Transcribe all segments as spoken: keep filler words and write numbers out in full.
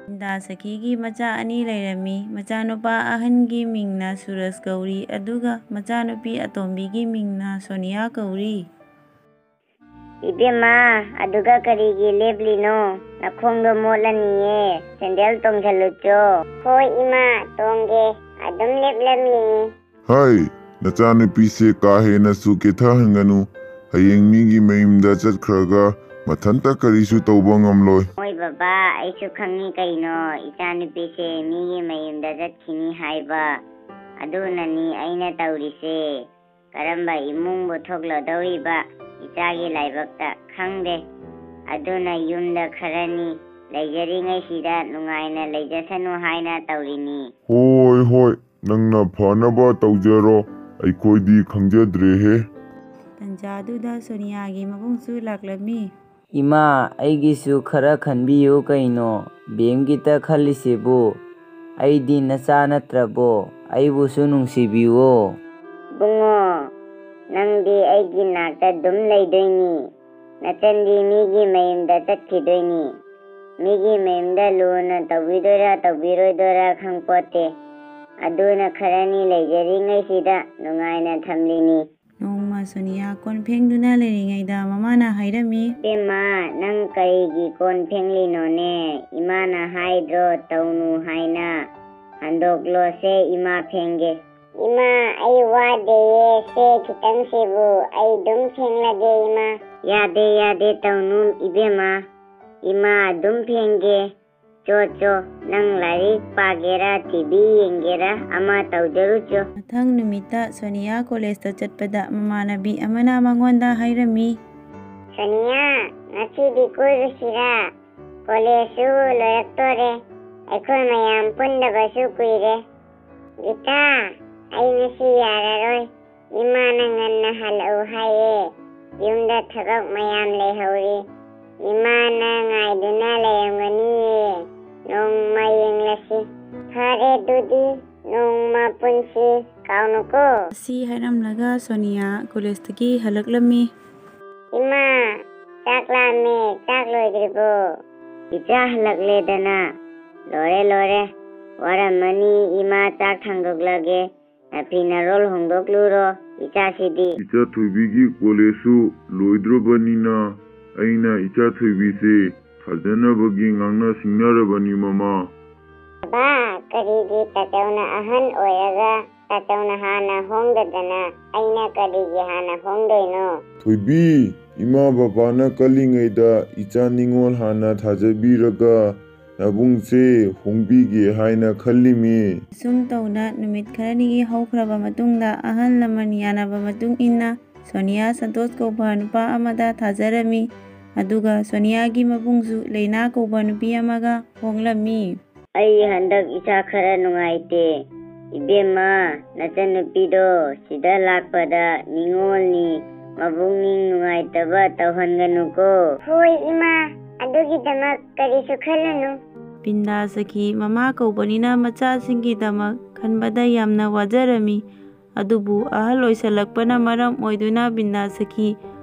ꯏꯟꯗꯥ ꯁꯈꯤꯒꯤ ꯃꯆꯥ ꯑꯅꯤ ꯂꯩꯔꯝꯃꯤ꯫ ꯃꯆꯥꯅꯨꯄꯥ ꯑꯍꯟꯒꯤ ꯃꯤꯡꯅ ꯁꯨꯔꯖ ꯀꯧꯔꯤ, ꯑꯗꯨꯒ ꯃꯆꯥꯅꯨꯄꯤ ꯑꯇꯣꯝꯕꯤꯒꯤ ꯃꯤꯡꯅ ꯁꯣꯅꯤꯌꯥ ꯀꯧꯔꯤ꯫ ꯏꯕꯦꯝꯃ, ꯑꯗꯨꯒ ꯀꯔꯤꯒꯤ ꯂꯦꯞꯂꯤꯅꯣ? ꯅꯈꯣꯡꯗꯣ ꯃꯣꯠꯂꯅꯤꯌꯦ, ꯁꯦꯟꯗꯜ ꯇꯣꯡꯁꯜꯂꯨꯆꯣ꯫ ꯍꯣꯏ ꯏꯃꯥ, ꯇꯣꯡꯒꯦ, ꯑꯗꯨꯝ ꯂꯦꯞꯂꯝꯂꯤꯅꯤ꯫ ꯍꯥꯏ, ꯅꯆꯥꯅꯨꯄꯤꯁꯦ ꯀꯥ ꯍꯦꯟꯅꯁꯨ ꯀꯦꯊꯍꯟꯒꯅꯨ꯫ ꯍꯌꯦꯡ ꯃꯤꯒꯤ ꯃꯌꯨꯝꯗ ꯆꯠꯈ꯭ꯔꯒ ꯃꯊꯟꯇ ꯀꯔꯤꯁꯨ ꯇꯧꯕ ꯉꯝꯂꯣꯏ꯫ ꯍꯣꯏ ꯕꯕꯥ, ꯑꯩꯁꯨ ꯈꯪꯉꯤ ꯀꯩꯅꯣ, ꯏꯆꯥꯅꯨꯄꯤꯁꯦ ꯃꯤꯒꯤ ꯃꯌꯨꯝꯗ ꯆꯠꯈꯤꯅꯤ ꯍꯥꯏꯕ꯫ ꯑꯗꯨꯅꯅꯤ ꯑꯩꯅ ꯇꯧꯔꯤꯁꯦ꯫ ꯀꯔꯝꯕ ꯏꯃꯨꯡꯕꯨ ꯊꯣꯛꯂꯗꯧꯔꯤꯕ ꯏꯆꯥꯒꯤ ꯂꯥꯏꯕꯛꯇ ꯈꯪꯗꯦ꯫ ꯑꯗꯨꯅ ꯌꯨꯝꯗ ꯈꯔꯅꯤ ꯂꯩꯖꯔꯤꯉꯩꯁꯤꯗ ꯅꯨꯡꯉꯥꯏꯅ ꯂꯩꯖꯁꯅꯨ ꯍꯥꯏꯅ ꯇꯧꯔꯤꯅꯤ꯫ ꯍꯣꯏ, ꯍꯣꯏ, ꯅꯪꯅ ꯐꯅꯕ ꯇꯧꯖꯔꯣ, ꯑꯩꯈꯣꯏꯗꯤ ꯈꯪꯖꯗ꯭ꯔꯦꯍꯦ꯫ ꯇꯟꯖꯥꯗꯨꯗ ꯁꯣꯅꯤꯌꯥꯒꯤ ꯃꯕꯨꯡꯁꯨ ꯂꯥꯛꯂꯝꯃꯤ꯫ ꯏꯃꯥ, ꯑꯩꯒꯤꯁꯨ ꯈꯔ ꯈꯟꯕꯤꯌꯨ ꯀꯩꯅꯣ, ꯕꯦꯝꯒꯤꯇ ꯈꯜꯂꯤꯁꯤꯕꯨ? ꯑꯩꯗꯤ ꯅꯆꯥ ꯅꯠꯇ꯭ꯔꯕꯣ? ꯑꯩꯕꯨꯁꯨ ꯅꯨꯡꯁꯤꯕꯤꯌꯨ꯫ ꯕꯨꯡꯉꯣ, ꯅꯪꯗꯤ ꯑꯩꯒꯤ ꯅꯥꯛꯇ ꯑꯗꯨꯝ ꯂꯩꯗꯣꯏꯅꯤ꯫ ꯅꯆꯟꯗꯤ ꯃꯤꯒꯤ ꯃꯌꯨꯝꯗ ꯆꯠꯈꯤꯗꯣꯏꯅꯤ꯫ ꯃꯤꯒꯤ ꯃꯌꯨꯝꯗ ꯂꯨꯅ ꯇꯧꯕꯤꯗꯣꯏꯔꯥ ꯇꯧꯕꯤꯔꯣꯏꯗꯣꯏꯔꯥ ꯈꯪꯄꯣꯠꯇꯦ꯫ ꯑꯗꯨꯅ ꯈꯔꯅꯤ ꯂꯩꯖꯔꯤꯉꯩꯁꯤꯗ ꯅꯨꯡꯉꯥꯏꯅ ꯊꯝꯂꯤꯅꯤ꯫ ꯅꯣꯡꯃ ꯁꯣꯅꯤꯌꯥ ꯀꯣꯟ ꯐꯦꯡꯗꯨꯅ ꯂꯩꯔꯤꯉꯩꯗ ꯃꯃꯥꯅ ꯍꯥꯏꯔꯝꯃꯤ꯫ ꯏꯕꯦꯝꯃ, ꯅꯪ ꯀꯔꯤꯒꯤ ꯀꯣꯟ ꯐꯦꯡꯂꯤꯅꯣꯅꯦ? ꯏꯃꯥꯅ ꯍꯥꯏꯗ꯭ꯔꯣ ꯇꯧꯅꯨ ꯍꯥꯏꯅ? ꯍꯟꯗꯣꯛꯂꯣꯁꯦ, ꯏꯃꯥ ꯐꯦꯡꯒꯦ꯫ ꯏꯃꯥ, ꯑꯩ ꯋꯥꯗꯦꯌꯦ, ꯁꯦ ꯈꯤꯇꯪꯁꯤꯕꯨ ꯑꯩ ꯑꯗꯨꯝ ꯐꯦꯡꯂꯒꯦ ꯏꯃꯥ꯫ ꯌꯥꯗꯦ, ꯌꯥꯗꯦ, ꯇꯧꯅꯨ ꯏꯕꯦꯝꯃ, ꯏꯃꯥ ꯑꯗꯨꯝ ꯐꯦꯡꯒꯦ꯫ ꯆꯣ, ꯆꯣ, ꯅꯪ ꯂꯥꯏꯔꯤꯛ ꯄꯥꯒꯦꯔꯥ, ꯇꯤ ꯚꯤ ꯌꯦꯡꯒꯦꯔꯥ, ꯑꯃ ꯇꯧꯖꯔꯨꯆꯣ꯫ ꯃꯊꯪ ꯅꯨꯃꯤꯠꯇ ꯁꯣꯅꯤꯌꯥ ꯀꯣꯂꯦꯖꯇ ꯆꯠꯄꯗ ꯃꯃꯥꯟꯅꯕꯤ ꯑꯃꯅ ꯃꯉꯣꯟꯗ ꯍꯥꯏꯔꯝꯃꯤ꯫ ꯁꯣꯅꯤꯌꯥ, ꯉꯁꯤꯗꯤ ꯀꯣꯏꯔꯨꯁꯤꯔꯥ? ꯀꯣꯂꯦꯖꯁꯨ ꯂꯣꯏꯔꯛꯇꯣꯔꯦ, ꯑꯩꯈꯣꯏ ꯃꯌꯥꯝ ꯄꯨꯟꯗꯕꯁꯨ ꯀꯨꯏꯔꯦ꯫ ꯒꯤꯇꯥ, ꯑꯩ ꯉꯁꯤ ꯌꯥꯔꯔꯣꯏ꯫ ꯏꯃꯥꯅ ꯉꯟꯅ ꯍꯜꯂꯛꯎ ꯍꯥꯏꯌꯦ꯫ ꯌꯨꯝꯗ ꯊꯕꯛ ꯃꯌꯥꯝ ꯂꯩꯍꯧꯔꯤ꯫ ꯏꯃꯥꯅ ꯉꯥꯏꯗꯨꯅ ꯂꯩꯔꯝꯒꯅꯤꯌꯦ꯫ ꯅꯣꯡꯃ ꯌꯦꯡꯂꯁꯤ꯫ ꯐꯔꯦ ꯑꯗꯨꯗꯤ, ꯅꯣꯡꯃ ꯄꯨꯟꯁꯤ꯫ ꯀꯥꯎꯅꯨꯀꯣ꯫ ꯑꯁꯤ ꯍꯥꯏꯔꯝꯂꯒ ꯁꯣꯅꯤꯌꯥ ꯀꯣꯂꯦꯖꯇꯒꯤ ꯍꯜꯂꯛꯂꯝꯃꯤ꯫ ꯏꯃꯥ, ꯆꯥꯛ ꯂꯥꯝꯃꯦ, ꯆꯥꯛ ꯂꯣꯏꯗ꯭ꯔꯤꯕꯣ? ꯏꯆꯥ ꯍꯜꯂꯛꯂꯦꯗꯅ, ꯂꯣꯏꯔꯦ, ꯂꯣꯏꯔꯦ꯫ ꯋꯥꯔꯝꯃꯅꯤ, ꯏꯃꯥ ꯆꯥꯛ ꯊꯥꯡꯗꯣꯛꯂꯒꯦ꯫ ꯅꯐꯤ ꯅꯔꯣꯜ ꯍꯣꯡꯗꯣꯛꯂꯨꯔꯣ, ꯏꯆꯥꯁꯤꯗꯤ꯫ ꯏꯆꯥ ꯊꯣꯏꯕꯤꯒꯤ ꯀꯣꯂꯦꯖꯁꯨ ꯂꯣꯏꯗ꯭ꯔꯕꯅꯤꯅ ꯑꯩꯅ ꯏꯆꯥ ꯊꯣꯏꯕꯤꯁꯦ ꯊꯥꯖꯅꯕꯒꯤ ꯉꯥꯡꯅ ꯁꯤꯡꯅꯔꯕꯅꯤ, ꯃꯃꯥ꯫ ꯕꯥ, ꯀꯔꯤꯒꯤ ꯇꯥꯆꯧꯅ ꯑꯍꯟ ꯑꯣꯏꯔꯒ ꯇꯥꯆꯧꯅ ꯍꯥꯟꯅ ꯍꯣꯡꯗꯗꯅ ꯑꯩꯅ ꯀꯔꯤꯒꯤ ꯍꯥꯟꯅ ꯍꯣꯡꯗꯣꯏꯅꯣ? ꯊꯣꯏꯕꯤ, ꯏꯃꯥ ꯕꯕꯥꯅ ꯀꯜꯂꯤꯉꯩꯗ ꯏꯆꯥ ꯅꯤꯉꯣꯜ ꯍꯥꯟꯅ ꯊꯥꯖꯕꯤꯔꯒ ꯅꯕꯨꯡꯁꯦ ꯍꯣꯡꯕꯤꯒꯦ ꯍꯥꯏꯅ ꯈꯜꯂꯤꯃꯤ꯫ ꯑꯁꯨꯝ ꯇꯧꯅ ꯅꯨꯃꯤꯠ ꯈꯔꯅꯤꯒꯤ ꯍꯧꯈ꯭ꯔꯕ ꯃꯇꯨꯡꯗ, ꯑꯍꯜ ꯂꯃꯟ ꯌꯥꯅꯕ ꯃꯇꯨꯡ ꯏꯟꯅ ꯁꯣꯅꯤꯌꯥ ꯁꯟꯇꯣꯁ ꯀꯧꯕ ꯅꯨꯄꯥ ꯑꯃꯗ ꯊꯥꯖꯔꯝꯃꯤ꯫ ꯑꯗꯨꯒ ꯁꯣꯅꯤꯌꯥꯒꯤ ꯃꯕꯨꯡꯁꯨ ꯂꯩꯅꯥ ꯀꯧꯕ ꯅꯨꯄꯤ ꯑꯃꯒ ꯍꯣꯡꯂꯝꯃꯤ꯫ ꯑꯩ ꯍꯟꯗꯛ ꯏꯁꯥ ꯈꯔ ꯅꯨꯡꯉꯥꯏꯇꯦ꯫ ꯏꯕꯦꯝꯃ, ꯅꯆꯟꯅꯨꯄꯤꯗꯣ ꯁꯤꯗ ꯂꯥꯛꯄꯗ ꯅꯤꯉꯣꯜꯅꯤ, ꯃꯕꯨꯛꯅꯤꯡ ꯅꯨꯡꯉꯥꯏꯇꯕ ꯇꯧꯍꯟꯒꯅꯨꯀꯣ꯫ ꯍꯣꯏ ꯏꯃꯥ, ꯑꯗꯨꯒꯤꯗꯃꯛ ꯀꯔꯤꯁꯨ ꯈꯜꯂꯨꯅꯨ꯫ ꯕꯤꯟꯗꯥ ꯁꯈꯤ ꯃꯃꯥ ꯀꯧꯕꯅꯤꯅ ꯃꯆꯥꯁꯤꯡꯒꯤꯗꯃꯛ ꯈꯟꯕꯗ ꯌꯥꯝꯅ ꯋꯥꯖꯔꯝꯃꯤ꯫ ꯑꯗꯨꯕꯨ ꯑꯍꯜ ꯑꯣꯏꯁꯜꯂꯛꯄꯅ ꯃꯔꯝ ꯑꯣꯏꯗꯨꯅ ꯕꯤꯟꯗꯥ ꯁꯈꯤ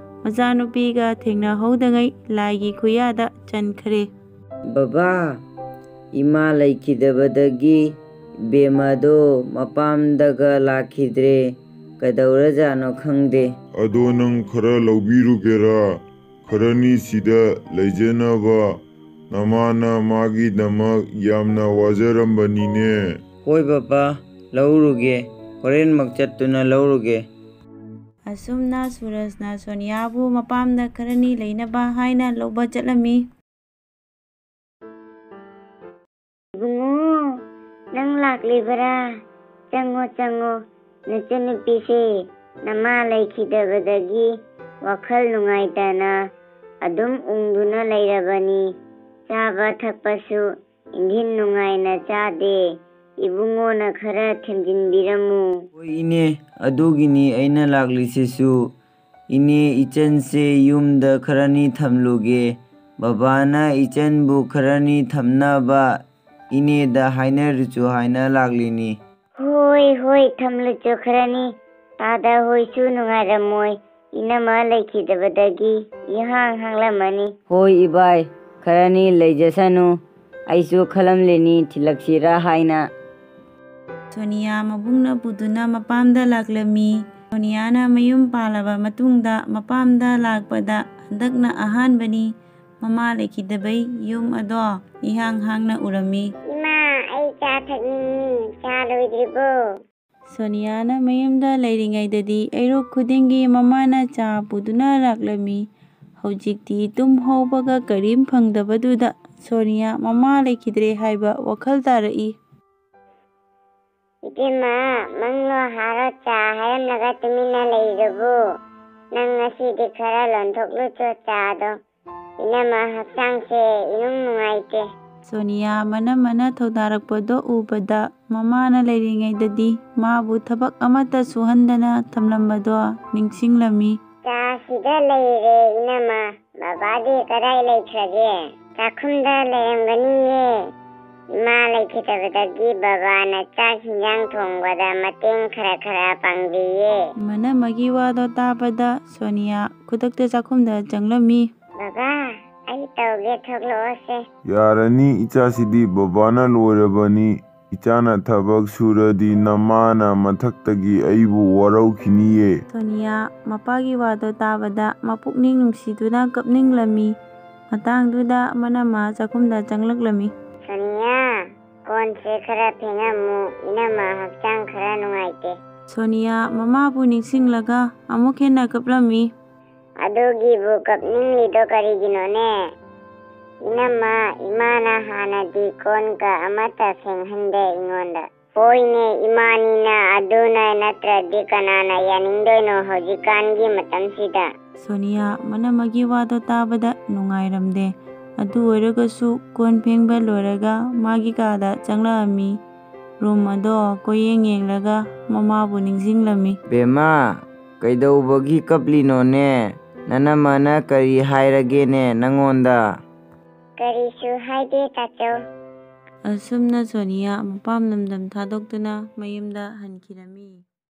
ꯃꯆꯥꯅꯨꯄꯤꯒ ꯊꯦꯡꯅꯍꯧꯗꯉꯩ ꯂꯥꯏꯒꯤ ꯈꯨꯌꯥꯗ ꯆꯟꯈ꯭ꯔꯦ꯫ ꯕꯕꯥ, ꯏꯃꯥ ꯂꯩꯈꯤꯗꯕꯗꯒꯤ ꯏꯕꯦꯝꯃꯗꯣ ꯃꯄꯥꯝꯗꯒ ꯂꯥꯛꯈꯤꯗ꯭ꯔꯦ꯫ ꯀꯩꯗꯧꯔꯖꯥꯠꯅꯣ ꯈꯪꯗꯦ꯫ ꯑꯗꯣ ꯅꯪ ꯈꯔ ꯂꯧꯕꯤꯔꯨꯒꯦꯔꯥ? ꯈꯔꯅꯤ ꯁꯤꯗ ꯂꯩꯖꯅꯕ꯫ ꯅꯃꯥꯅ ꯃꯥꯒꯤꯗꯃꯛ ꯌꯥꯝꯅ ꯋꯥꯖꯔꯝꯕꯅꯤꯅꯦ꯫ ꯍꯣꯏ ꯕꯕꯥ, ꯂꯧꯔꯨꯒꯦ꯫ ꯍꯣꯔꯦꯟꯃꯛ ꯆꯠꯇꯨꯅ ꯂꯧꯔꯨꯒꯦ꯫ ꯑꯁꯨꯝꯅ ꯁꯨꯔꯖꯅ ꯁꯣꯅꯤꯌꯥꯕꯨ ꯃꯄꯥꯝꯗ ꯈꯔꯅꯤ ꯂꯩꯅꯕ ꯍꯥꯏꯅ ꯂꯧꯕ ꯆꯠꯂꯝꯃꯤ꯫ ꯏꯕꯨꯡꯉꯣ, ꯅꯪ ꯂꯥꯛꯂꯤꯕꯔꯥ? ꯆꯪꯉꯣ, ꯆꯪꯉꯣ꯫ ꯅꯆꯟꯅꯨꯄꯤꯁꯦ ꯅꯃꯥ ꯂꯩꯈꯤꯗꯕꯗꯒꯤ ꯋꯥꯈꯜ ꯅꯨꯡꯉꯥꯏꯇꯅ ꯑꯗꯨꯝ ꯎꯪꯗꯨꯅ ꯂꯩꯔꯕꯅꯤ꯫ ꯆꯥꯕ ꯊꯛꯄꯁꯨ ꯏꯪꯊꯤꯟ ꯅꯨꯡꯉꯥꯏꯅ ꯆꯥꯗꯦ꯫ ꯏꯕꯨꯡꯉꯣꯅ ꯈꯔ ꯊꯦꯝꯖꯤꯟꯕꯤꯔꯝꯃꯨ꯫ ꯍꯣꯏ ꯏꯅꯦ, ꯑꯗꯨꯒꯤꯅꯤ ꯑꯩꯅ ꯂꯥꯛꯂꯤꯁꯤꯁꯨ꯫ ꯏꯅꯦ, ꯏꯆꯟꯁꯦ ꯌꯨꯝꯗ ꯈꯔꯅꯤ ꯊꯝꯂꯨꯒꯦ꯫ ꯕꯕꯥꯅ ꯏꯆꯟꯕꯨ ꯈꯔꯅꯤ ꯊꯝꯅꯕ ꯏꯅꯦꯗ ꯍꯥꯏꯅꯔꯨꯆꯣ ꯍꯥꯏꯅ ꯂꯥꯛꯂꯤꯅꯤ꯫ ꯍꯣꯏ, ꯍꯣꯏ, ꯊꯝꯂꯨꯆꯣ ꯈꯔꯅꯤ꯫ ꯇꯥꯗ ꯍꯣꯏꯁꯨ ꯅꯨꯡꯉꯥꯏꯔꯝꯃꯣꯏ꯫ ꯏꯅꯝꯃ ꯂꯩꯈꯤꯗꯕꯗꯒꯤ ꯏꯍꯥꯡ ꯍꯥꯡꯂꯝꯃꯅꯤ꯫ ꯍꯣꯏ ꯏꯕꯥꯏ, ꯈꯔꯅꯤ ꯂꯩꯖꯁꯅꯨ꯫ ꯑꯩꯁꯨ ꯈꯜꯂꯝꯂꯤꯅꯤ ꯊꯤꯜꯂꯛꯁꯤꯔꯥ ꯍꯥꯏꯅ꯫ ꯁꯣꯅꯤꯌꯥ ꯃꯕꯨꯡꯅ ꯄꯨꯗꯨꯅ ꯃꯄꯥꯝꯗ ꯂꯥꯛꯂꯝꯃꯤ꯫ ꯁꯣꯅꯤꯌꯥꯅ ꯃꯌꯨꯝ ꯄꯥꯜꯂꯕ ꯃꯇꯨꯡꯗ ꯃꯄꯥꯝꯗ ꯂꯥꯛꯄꯗ ꯍꯟꯗꯛꯅ ꯑꯍꯥꯟꯕꯅꯤ꯫ ꯃꯃꯥ ꯂꯩꯈꯤꯗꯕꯩ ꯌꯨꯝ ꯑꯗꯣ ꯏꯍꯥꯡ ꯍꯥꯡꯅ ꯎꯔꯝꯃꯤ꯫ "ꯏꯃꯥ, ꯑꯩ ꯆꯥ ꯊꯛꯅꯤꯡꯉꯤ꯫ ꯆꯥ ꯂꯣꯏꯗ꯭ꯔꯤꯕꯣ?" ꯁꯣꯅꯤꯌꯥꯅ ꯃꯌꯨꯝꯗ ꯂꯩꯔꯤꯉꯩꯗꯗꯤ ꯑꯌꯨꯛ ꯈꯨꯗꯤꯡꯒꯤ ꯃꯃꯥꯅ ꯆꯥ ꯄꯨꯗꯨꯅ ꯂꯥꯛꯂꯝꯃꯤ꯫ ꯍꯧꯖꯤꯛꯇꯤ ꯇꯨꯝ ꯍꯧꯕꯒ ꯀꯔꯤꯝ ꯐꯪꯗꯕꯗꯨꯗ ꯁꯣꯅꯤꯌꯥ ꯃꯃꯥ ꯂꯩꯈꯤꯗ꯭ꯔꯦ ꯍꯥꯏꯕ ꯋꯥꯈꯜ ꯇꯥꯔꯛꯏ꯫ "ꯏꯕꯦꯝꯃ, ꯃꯪꯂꯣ ꯍꯥꯔꯣ ꯆꯥ ꯍꯥꯏꯔꯝꯂꯒ ꯇꯨꯃꯤꯟꯅ ꯂꯩꯔꯤꯗꯨꯕꯨ? ꯅꯪ ꯉꯁꯤꯗꯤ ꯈꯔ ꯂꯣꯟꯊꯣꯛꯂꯨꯆꯣ ꯆꯥꯗꯣ꯫ ꯏꯅꯝꯃ ꯍꯛꯆꯥꯡꯁꯦ ꯏꯅꯨꯡ ꯅꯨꯡꯉꯥꯏꯇꯦ꯫" ꯁꯣꯅꯤꯌꯥ ꯃꯅꯝꯃꯅ ꯊꯧꯗꯥꯔꯛꯄꯗꯣ ꯎꯕꯗ ꯃꯃꯥꯅ ꯂꯩꯔꯤꯉꯩꯗꯗꯤ ꯃꯥꯕꯨ ꯊꯕꯛ ꯑꯃꯠꯇ ꯁꯨꯍꯟꯗꯅ ꯊꯝꯂꯝꯕꯗꯣ ꯅꯤꯡꯁꯤꯡꯂꯝꯃꯤ꯫ "ꯆꯥꯁꯤꯗ ꯂꯩꯔꯦ ꯏꯅꯝꯃ꯫ ꯕꯕꯥꯗꯤ ꯀꯗꯥꯏ ꯂꯩꯈ꯭ꯔꯒꯦ?" "ꯆꯥꯛꯈꯨꯝꯗ ꯂꯩꯔꯝꯒꯅꯤꯌꯦ꯫ ꯏꯃꯥ ꯂꯩꯈꯤꯗꯕꯗꯒꯤ ꯕꯕꯥꯅ ꯆꯥꯛ ꯍꯤꯟꯖꯥꯡ ꯊꯣꯡꯕꯗ ꯃꯇꯦꯡ ꯈꯔ ꯈꯔ ꯄꯥꯡꯕꯤꯌꯦ꯫" ꯃꯅꯝꯃꯒꯤ ꯋꯥꯗꯣ ꯇꯥꯕꯗ ꯁꯣꯅꯤꯌꯥ ꯈꯨꯗꯛꯇ ꯆꯥꯛꯈꯨꯝꯗ ꯆꯪꯂꯝꯃꯤ꯫ "ꯕꯕꯥ, ꯑꯩ ꯇꯧꯒꯦ, ꯊꯣꯛꯂꯛꯑꯣꯁꯦ꯫" "ꯌꯥꯔꯅꯤ ꯏꯆꯥꯁꯤꯗꯤ, ꯕꯕꯥꯅ ꯂꯣꯏꯔꯕꯅꯤ꯫ ꯏꯆꯥꯅ ꯊꯕꯛ ꯁꯨꯔꯗꯤ ꯅꯃꯥꯅ ꯃꯊꯛꯇꯒꯤ ꯑꯩꯕꯨ ꯋꯥꯔꯧꯈꯤꯅꯤꯌꯦ꯫" ꯁꯣꯅꯤꯌꯥ ꯃꯄꯥꯒꯤ ꯋꯥꯗꯣ ꯇꯥꯕꯗ ꯃꯄꯨꯛꯅꯤꯡ ꯅꯨꯡꯁꯤꯗꯨꯅ ꯀꯞꯅꯤꯡꯂꯝꯃꯤ꯫ ꯃꯇꯥꯡꯗꯨꯗ ꯃꯅꯝꯃ ꯆꯥꯛꯈꯨꯝꯗ ꯆꯪꯂꯛꯂꯝꯃꯤ꯫ "ꯁꯣꯅꯤꯌꯥ, ꯀꯣꯟꯁꯦ ꯈꯔ ꯐꯦꯡꯉꯝꯃꯨ, ꯏꯅꯝꯃ ꯍꯛꯆꯥꯡ ꯈꯔ ꯅꯨꯡꯉꯥꯏꯇꯦ꯫" ꯁꯣꯅꯤꯌꯥ ꯃꯃꯥꯕꯨ ꯅꯤꯡꯁꯤꯡꯂꯒ ꯑꯃꯨꯛ ꯍꯦꯟꯅ ꯀꯞꯂꯝꯃꯤ꯫ "ꯑꯗꯨꯒꯤꯕꯨ ꯀꯞꯅꯤꯡꯂꯤꯗꯣ ꯀꯔꯤꯒꯤꯅꯣꯅꯦ? ꯏꯅꯝꯃ, ꯏꯃꯥꯅ ꯍꯥꯟꯅꯗꯤ ꯀꯣꯟꯒ ꯑꯃꯠꯇ ꯐꯦꯡꯍꯟꯗꯦ ꯑꯩꯉꯣꯟꯗ꯫" "ꯍꯣꯏꯅꯦ, ꯏꯃꯥꯅꯤꯅ ꯑꯗꯨꯅ ꯅꯠꯇ꯭ꯔꯗꯤ ꯀꯅꯥꯅ ꯌꯥꯅꯤꯡꯗꯣꯏꯅꯣ ꯍꯧꯖꯤꯛꯀꯥꯟꯒꯤ ꯃꯇꯝꯁꯤꯗ?" ꯁꯣꯅꯤꯌꯥ ꯃꯅꯝꯃꯒꯤ ꯋꯥꯗꯣ ꯇꯥꯕꯗ ꯅꯨꯡꯉꯥꯏꯔꯝꯗꯦ꯫ ꯑꯗꯨ ꯑꯣꯏꯔꯒꯁꯨ ꯀꯣꯟ ꯐꯦꯡꯕ ꯂꯣꯏꯔꯒ ꯃꯥꯒꯤ ꯀꯥꯗ ꯆꯪꯂꯛꯑꯝꯃꯤ꯫ ꯔꯨꯝ ꯑꯗꯣ ꯀꯣꯏꯌꯦꯡ ꯌꯦꯡꯂꯒ ꯃꯃꯥꯕꯨ ꯅꯤꯡꯁꯤꯡꯂꯝꯃꯤ꯫ "ꯕꯦꯝꯃ, ꯀꯩꯗꯧꯕꯒꯤ ꯀꯞꯂꯤꯅꯣꯅꯦ? ꯅꯅꯝꯃꯅ ꯀꯔꯤ ꯍꯥꯏꯔꯒꯦꯅꯦ ꯅꯪꯉꯣꯟꯗ?" "ꯀꯔꯤꯁꯨ ꯍꯥꯏꯗꯦ, ꯇꯥꯆꯧ꯫" ꯑꯁꯨꯝꯅ ꯁꯣꯅꯤꯌꯥ ꯃꯄꯥꯝ ꯂꯝꯗꯝ ꯊꯥꯗꯣꯛꯇꯨꯅ ꯃꯌꯨꯝꯗ ꯍꯟꯈꯤꯔꯝꯃꯤ꯫